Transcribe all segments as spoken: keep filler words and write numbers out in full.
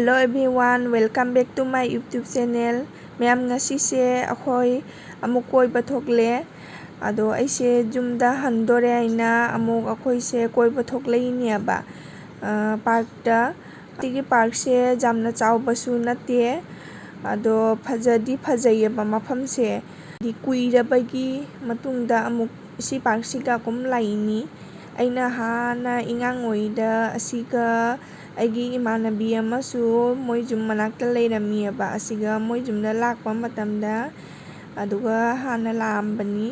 Hello everyone, welcome back to my YouTube channel. ꯃꯌꯥꯝ, ꯉꯁꯤꯁꯦ ꯑꯩꯈꯣꯏ ꯑꯃꯨꯛ ꯀꯣꯏꯕ ꯊꯣꯛꯂꯦ꯫ ꯑꯗꯣ ꯑꯩꯁꯦ ꯌꯨꯝꯗ ꯍꯟꯗꯣꯔꯦ ꯍꯥꯏꯅ ꯑꯃꯨꯛ ꯑꯩꯈꯣꯏꯁꯦ ꯀꯣꯏꯕ ꯊꯣꯛꯂꯛꯏꯅꯦꯕ, ꯑ, ꯄꯥꯔꯛꯇ꯫ ꯁꯤꯒꯤ ꯄꯥꯔꯛꯁꯦ ꯌꯥꯝꯅ ꯆꯥꯎꯕꯁꯨ ꯅꯠꯇꯦ, ꯑꯗꯣ ꯐꯖꯗꯤ ꯐꯖꯩꯌꯦꯕ ꯃꯐꯝꯁꯦ꯫ ꯍꯥꯏꯗꯤ ꯀꯨꯏꯔꯕꯒꯤ ꯃꯇꯨꯡꯗ ꯑꯃꯨꯛ ꯁꯤ ꯄꯥꯔꯛꯁꯤꯒ ꯀꯨꯝ ꯂꯥꯛꯏꯅꯤ꯫ ꯑꯩꯅ ꯍꯥꯟꯅ ꯑꯉꯥꯡ ꯑꯣꯏꯔꯤꯗ ꯑꯁꯤꯒ ꯑꯩꯒꯤ ꯏꯃꯥꯟꯅꯕꯤ ꯑꯃꯁꯨ ꯃꯣꯏ ꯌꯨꯝ ꯃꯅꯥꯛꯇ ꯂꯩꯔꯝꯃꯤꯑꯕ꯫ ꯑꯁꯤꯒ ꯃꯣꯏ ꯌꯨꯝꯗ ꯂꯥꯛꯄ ꯃꯇꯝꯗ ꯑꯗꯨꯒ ꯍꯥꯟꯅ ꯂꯥꯛꯑꯝꯕꯅꯤ꯫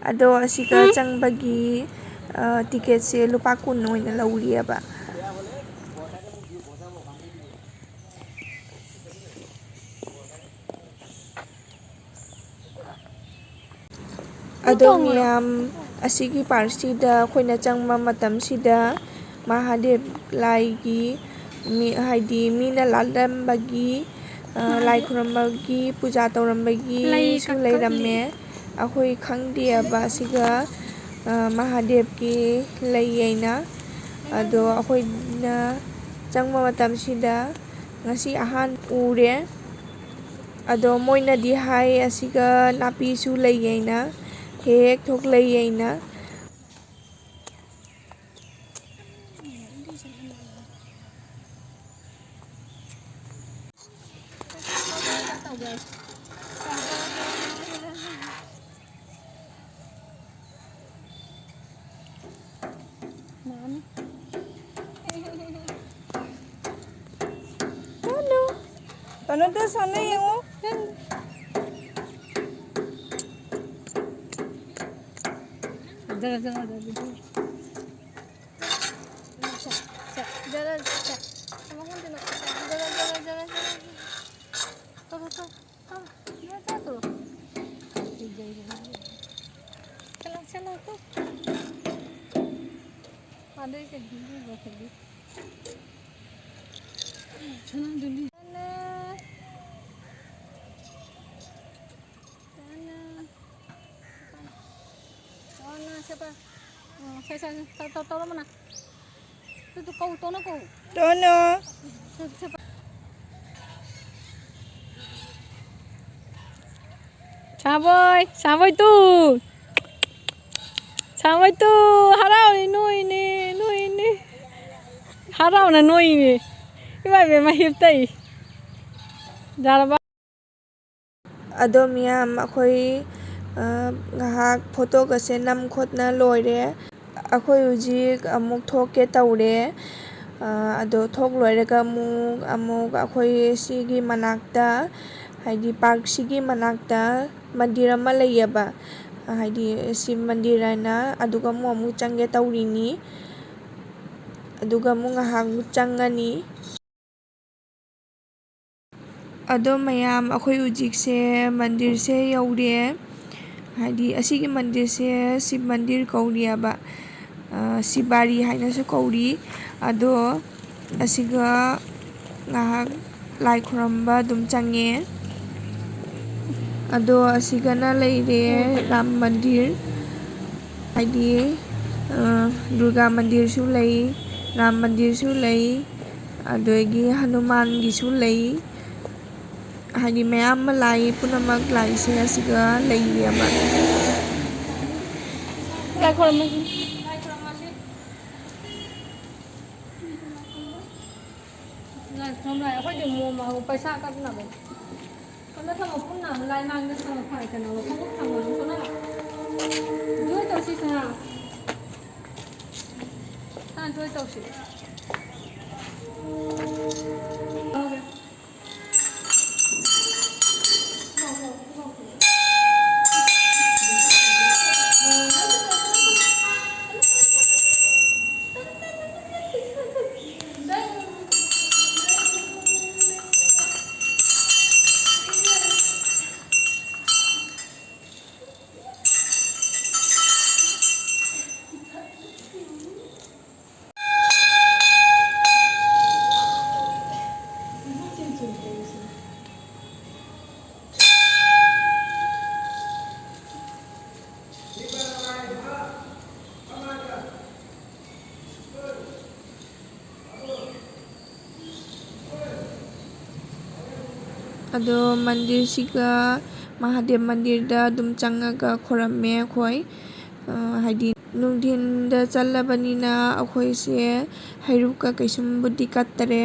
ꯑꯗꯣ ꯑꯁꯤꯒ ꯆꯪꯕꯒꯤ, ꯑ, ꯇꯤꯀꯦꯠꯁꯦ ꯂꯨꯄꯥ ꯀꯨꯟ ꯑꯣꯏꯅ ꯂꯧꯔꯤꯑꯕ꯫ ꯑꯗꯣ ꯃꯌꯥꯝ, ꯑꯁꯤꯒꯤ ꯄꯥꯔꯛꯁꯤꯗ ꯑꯩꯈꯣꯏꯅ ꯆꯪꯕ ꯃꯇꯝꯁꯤꯗ ꯃꯍꯥꯗꯦꯕ ꯂꯥꯏꯒꯤ ꯃꯤ, ꯍꯥꯏꯗꯤ ꯃꯤꯅ ꯂꯥꯠꯂꯝꯕꯒꯤ, ꯑ, ꯂꯥꯏ ꯈꯨꯔꯨꯝꯕꯒꯤ, ꯄꯨꯖꯥ ꯇꯧꯔꯝꯕꯒꯤꯁꯨ ꯂꯩꯔꯝꯃꯦ꯫ ꯑꯩꯈꯣꯏ ꯈꯪꯗꯦꯕ ꯑꯁꯤꯒ, ꯑ, ꯃꯍꯥꯗꯦꯕꯀꯤ ꯂꯩ ꯍꯥꯏꯅ꯫ ꯑꯗꯣ ꯑꯩꯈꯣꯏꯅ ꯆꯪꯕ ꯃꯇꯝꯁꯤꯗ ꯉꯁꯤ ꯑꯍꯥꯟꯕ ꯎꯔꯦ꯫ ꯑꯗꯣ ꯃꯣꯏꯅꯗꯤ ꯍꯥꯏ ꯑꯁꯤꯒ ꯅꯥꯄꯤꯁꯨ ꯂꯩ ꯍꯥꯏꯅ, ꯍꯦꯛ ꯍꯦꯛ ꯊꯣꯛꯂꯛꯏ ꯍꯥꯏꯅ꯫ ꯇꯅꯨ꯫ ꯇꯅꯨꯗ ꯁꯣꯝꯗ ꯌꯦꯡꯉꯨ꯫ ꯖꯔ, ꯖꯔ, ꯖꯔ, ꯖꯔ꯫ ꯁꯦ, ꯁꯦ, ꯖꯔ, ꯁꯦ꯫ ꯁꯦ, ꯃꯉꯣꯟꯗ ꯅꯣꯛ-, ꯁꯦ, ꯖꯔ, ꯖꯔ, ꯖꯔ, ꯖꯔ꯫ ꯇꯣ, ꯇꯣ, ꯇꯣ꯫ ꯇꯣ, ꯖꯔ, ꯇꯣ꯫ ꯆꯠꯂꯣ, ꯆꯠꯂꯣ, ꯇꯣ꯫ ꯃꯥꯗꯩ ꯀꯩꯅꯣ ꯂꯣꯏꯁꯤꯜꯂꯤ꯫ ꯁꯅꯥꯗꯨ ꯂꯤ-, ꯇꯅ꯫ ꯇꯅ꯫ ꯇꯅ, ꯁꯦ ꯄꯥꯏ꯫ ꯑꯣ, ꯁꯦ, ꯁꯦ, ꯁꯦ, ꯇꯧ-, ꯇꯧ-, ꯇꯧꯔꯝꯃꯣ ꯅꯪ꯫ ꯇꯣꯅꯣ꯫ ꯁꯥꯕꯣꯏ, ꯁꯥꯕꯣꯏ ꯇꯨ꯫ ꯁꯥꯕꯣꯏ ꯇꯨ, ꯍꯔꯥꯎꯔꯤ, ꯅꯣꯏꯅꯦ, ꯅꯣꯏꯅꯦ꯫ ꯍꯔꯥꯎꯅ ꯅꯣꯏꯅꯦ꯫ ꯏꯃꯥ ꯏꯕꯦꯝꯃ ꯍꯤꯞꯇꯩ꯫ ꯌꯥꯔꯕ? ꯑꯗꯣ ꯃꯤꯌꯥꯝ, ꯑꯩꯈꯣꯏ, ꯑ, ꯉꯥꯏꯍꯥꯛ ꯐꯣꯇꯣꯒꯁꯦ ꯅꯝ ꯈꯣꯠꯅ ꯂꯣꯏꯔꯦ꯫ ꯑꯩꯈꯣꯏ ꯍꯧꯖꯤꯛ ꯑꯃꯨꯛ ꯊꯣꯛꯀꯦ ꯇꯧꯔꯦ꯫ ꯑ, ꯑꯗꯣ ꯊꯣꯛ ꯂꯣꯏꯔꯒ ꯑꯃꯨꯛ, ꯑꯃꯨꯛ ꯑꯩꯈꯣꯏ ꯁꯤꯒꯤ ꯃꯅꯥꯛꯇ, ꯍꯥꯏꯗꯤ ꯄꯥꯔꯛꯁꯤꯒꯤ ꯃꯅꯥꯛꯇ ꯃꯟꯗꯤꯔ ꯑꯃ ꯂꯩꯌꯦꯕ꯫ ꯍꯥꯏꯗꯤ ꯁꯤꯕ ꯃꯟꯗꯤꯔ ꯍꯥꯏꯅ, ꯑꯗꯨꯒ ꯑꯃꯨꯛ, ꯑꯃꯨꯛ ꯆꯪꯒꯦ ꯇꯧꯔꯤꯅꯤ꯫ ꯑꯗꯨꯒ ꯑꯃꯨꯛ ꯉꯥꯏꯍꯥꯛ ꯆꯪꯉꯅꯤ꯫ ꯑꯗꯣ ꯃꯌꯥꯝ, ꯑꯩꯈꯣꯏ ꯍꯧꯖꯤꯛꯁꯦ ꯃꯟꯗꯤꯔꯁꯦ ꯌꯧꯔꯦ꯫ ꯍꯥꯏꯗꯤ ꯑꯁꯤꯒꯤ ꯃꯟꯗꯤꯔꯁꯦ ꯁꯤꯕ ꯃꯟꯗꯤꯔ ꯀꯧꯔꯤꯑꯕ꯫ ꯑ, ꯁꯤꯕꯥꯔꯤ ꯍꯥꯏꯅꯁꯨ ꯀꯧꯔꯤ꯫ ꯑꯗꯣ ꯑꯁꯤꯒ ꯉꯥꯏꯍꯥꯛ ꯂꯥꯏ ꯈꯨꯔꯝꯕ ꯑꯗꯨꯝ ꯆꯪꯉꯦ꯫ ꯑꯗꯣ ꯑꯁꯤꯒꯅ ꯂꯩꯔꯦ ꯔꯥꯝ ꯃꯟꯗꯤꯔ꯫ ꯍꯥꯏꯗꯤ, ꯑ, ꯗꯨꯔꯒꯥ ꯃꯟꯗꯤꯔꯁꯨ ꯂꯩ, ꯔꯥꯝ ꯃꯟꯗꯤꯔꯁꯨ ꯂꯩ, ꯑꯗꯒꯤ ꯍꯅꯨꯃꯥꯟꯒꯤꯁꯨ ꯂꯩ꯫ ꯍꯥꯏꯗꯤ ꯃꯌꯥꯝ ꯑꯃ ꯂꯥꯏ ꯄꯨꯝꯅꯃꯛ ꯂꯥꯏꯁꯦ ꯑꯁꯤꯒ ꯂꯩꯌꯦꯕ꯫ ꯂꯥꯏ ꯈꯣꯏꯔꯝꯃꯁꯤ꯫ ꯂꯥꯏ ꯈꯣꯏꯔꯝ ꯂꯥꯏ, ꯑꯩꯈꯣꯏꯗꯤ ꯃꯣꯃ ꯄꯩꯁꯥ ꯀꯠꯅꯕꯅꯦ꯫ ꯀꯩꯅꯣ ꯊꯝꯃꯣ, ꯄꯨꯟꯅ ꯂꯥꯏ ꯃꯥꯡꯗ ꯊꯝꯃꯣ, ꯐꯔꯦ, ꯀꯩꯅꯣ, ꯈꯣꯡꯎꯞ ꯊꯝꯃꯣ, ꯁꯣꯝꯗ ꯂꯥꯛꯑꯣ꯫ ꯖꯣꯏ ꯇꯧꯁꯤ, ꯁꯅꯥ꯫ ꯁꯅꯥ, ꯖꯣꯏ ꯇꯧꯁꯤ꯫ ꯑꯗꯣ ꯃꯟꯗꯤꯔꯁꯤꯒ ꯃꯍꯥꯗꯦꯕ ꯃꯟꯗꯤꯔꯗ ꯑꯗꯨꯝ ꯆꯪꯉꯒ ꯈꯣꯏꯔꯝꯃꯦ ꯑꯩꯈꯣꯏ꯫ ꯑ, ꯍꯥꯏꯗꯤ ꯅꯨꯡꯊꯤꯟꯗ ꯆꯠꯂꯕꯅꯤꯅ ꯑꯩꯈꯣꯏꯁꯦ ꯍꯩꯔꯨꯛꯀ ꯀꯩꯁꯨꯝꯕꯨꯗꯤ ꯀꯠꯇꯔꯦ꯫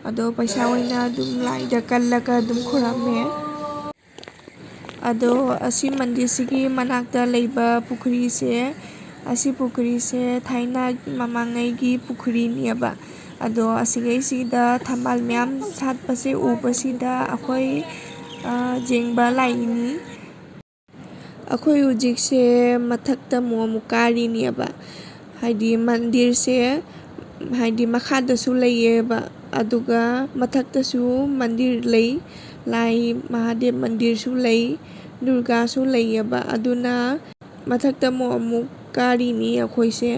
ꯑꯗꯣ ꯄꯩꯁꯥ ꯑꯣꯏꯅ ꯑꯗꯨꯝ ꯂꯥꯏꯗ ꯀꯜꯂꯒ ꯑꯗꯨꯝ ꯈꯣꯏꯔꯝꯃꯦ꯫ ꯑꯗꯣ ꯑꯁꯤ ꯃꯟꯗꯤꯔꯁꯤꯒꯤ ꯃꯅꯥꯛꯇ ꯂꯩꯕ ꯄꯨꯈ꯭ꯔꯤꯁꯦ, ꯑꯁꯤ ꯄꯨꯈ꯭ꯔꯤꯁꯦ ꯊꯥꯏꯅ ꯃꯃꯥꯡꯉꯩꯒꯤ ꯄꯨꯈ꯭ꯔꯤꯅꯦꯕ꯫ ꯑꯗꯣ ꯑꯁꯤꯒꯩꯁꯤꯗ ꯊꯝꯕꯥꯜ ꯃꯌꯥꯝ ꯁꯥꯠꯄꯁꯦ ꯎꯕꯁꯤꯗ ꯑꯩꯈꯣꯏ, ꯑ, ꯌꯦꯡꯕ ꯂꯥꯛꯏꯅꯤ꯫ ꯑꯩꯈꯣꯏ ꯍꯧꯖꯤꯛꯁꯦ ꯃꯊꯛꯇ ꯑꯃꯨꯛ, ꯑꯃꯨꯛ ꯀꯥꯔꯤꯅꯦꯕ꯫ ꯍꯥꯏꯗꯤ ꯃꯟꯗꯤꯔꯁꯦ, ꯍꯥꯏꯗꯤ ꯃꯈꯥꯗꯁꯨ ꯂꯩꯌꯦꯕ, ꯑꯗꯨꯒ ꯃꯊꯛꯇꯁꯨ ꯃꯟꯗꯤꯔ ꯂꯩ, ꯂꯥꯏ ꯃꯍꯥꯗꯦꯕ ꯃꯟꯗꯤꯔꯁꯨ ꯂꯩ, ꯗꯨꯔꯒꯥꯁꯨ ꯂꯩꯌꯦꯕ꯫ ꯑꯗꯨꯅ ꯃꯊꯛꯇ ꯑꯃꯨꯛ, ꯑꯃꯨꯛ ꯀꯥꯔꯤꯅꯤ ꯑꯩꯈꯣꯏꯁꯦ꯫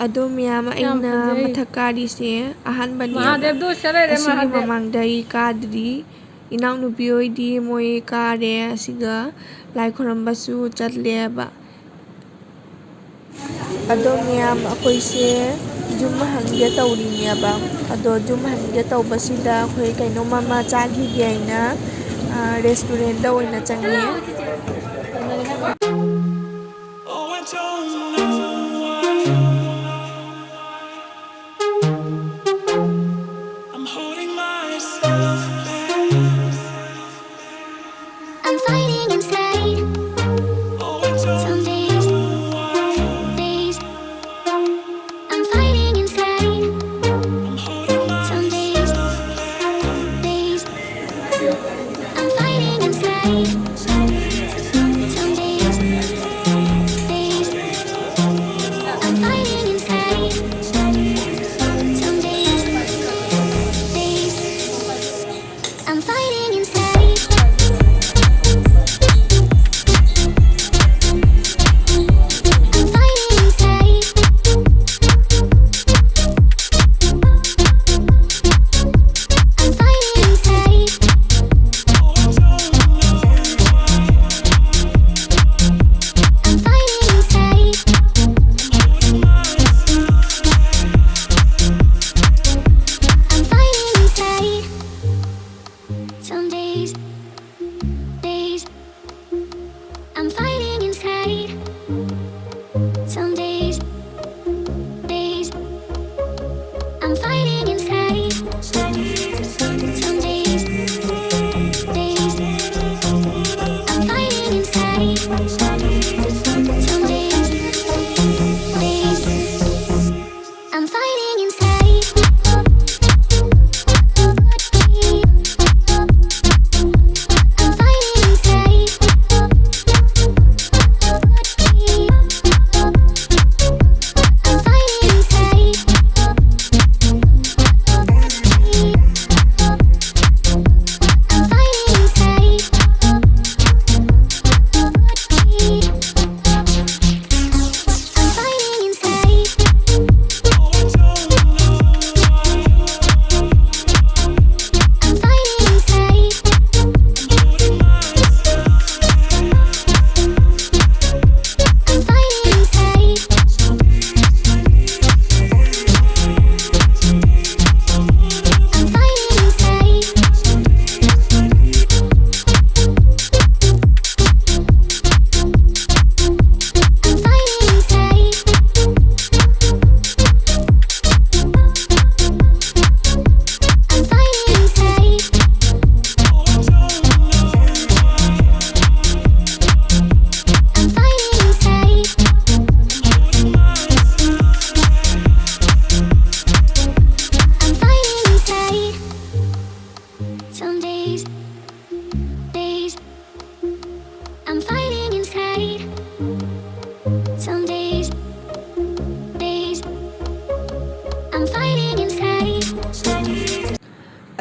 ꯑꯗꯣ ꯃꯌꯥꯝ, ꯌꯥꯝ ꯑꯩꯅ ꯐꯖꯩ꯫ ꯃꯊꯛ ꯀꯥꯔꯤꯁꯦ ꯑꯍꯥꯟꯕꯅꯦꯕ꯫ ꯃꯍꯥꯗꯦꯕꯗꯣ ꯁꯤꯗ ꯂꯩꯔꯦ, ꯑꯁꯤꯒꯤ ꯃꯍꯥꯗꯦꯕ꯫ ꯃꯃꯥꯡꯗ ꯑꯩ ꯀꯥꯗ꯭ꯔꯤ꯫ ꯏꯅꯥꯎꯅꯨꯄꯤ ꯍꯣꯏꯗꯤ ꯃꯣꯏ ꯀꯥꯔꯦ, ꯑꯁꯤꯒ ꯂꯥꯏ ꯈꯨꯔꯨꯝꯕꯁꯨ ꯆꯠꯂꯦꯕ꯫ ꯑꯗꯣ ꯃꯌꯥꯝ, ꯑꯩꯈꯣꯏꯁꯦ ꯌꯨꯝ ꯍꯟꯒꯦ ꯇꯧꯔꯤꯅꯦꯕ꯫ ꯑꯗꯣ ꯌꯨꯝ ꯍꯟꯒꯦ ꯇꯧꯕꯁꯤꯗ ꯑꯩꯈꯣꯏ ꯀꯩꯅꯣꯝ ꯑꯃ ꯆꯥꯈꯤꯒꯦ ꯍꯥꯏꯅ, ꯑ, ꯔꯦꯁꯇꯨꯔꯦꯟꯗ ꯑꯣꯏꯅ ꯆꯪꯉꯦ꯫ Oh, I don't know why I'm holding myself back. I'm fighting inside. Oh, I don't know why. Some days, days. I'm fighting inside. I'm holding myself back. Some days, days. I'm fighting inside. Some days, days.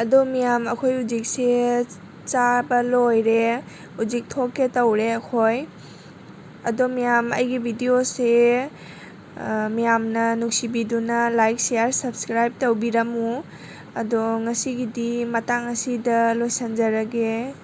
ꯑꯗꯣ ꯃꯌꯥꯝ, ꯑꯩꯈꯣꯏ ꯍꯧꯖꯤꯛꯁꯦ ꯆꯥꯕ ꯂꯣꯏꯔꯦ, ꯍꯧꯖꯤꯛ ꯊꯣꯛꯀꯦ ꯇꯧꯔꯦ ꯑꯩꯈꯣꯏ꯫ ꯑꯗꯣ ꯃꯌꯥꯝ, ꯑꯩꯒꯤ videoꯁꯦ, ꯑ, ꯃꯌꯥꯝꯅ ꯅꯨꯡꯁꯤꯕꯤꯗꯨꯅ like, share, subscribe ꯇꯧꯕꯤꯔꯝꯃꯨ꯫ ꯑꯗꯣ ꯉꯁꯤꯒꯤꯗꯤ ꯃꯇꯥꯡ ꯑꯁꯤꯗ ꯂꯣꯏꯁꯤꯟꯖꯔꯒꯦ꯫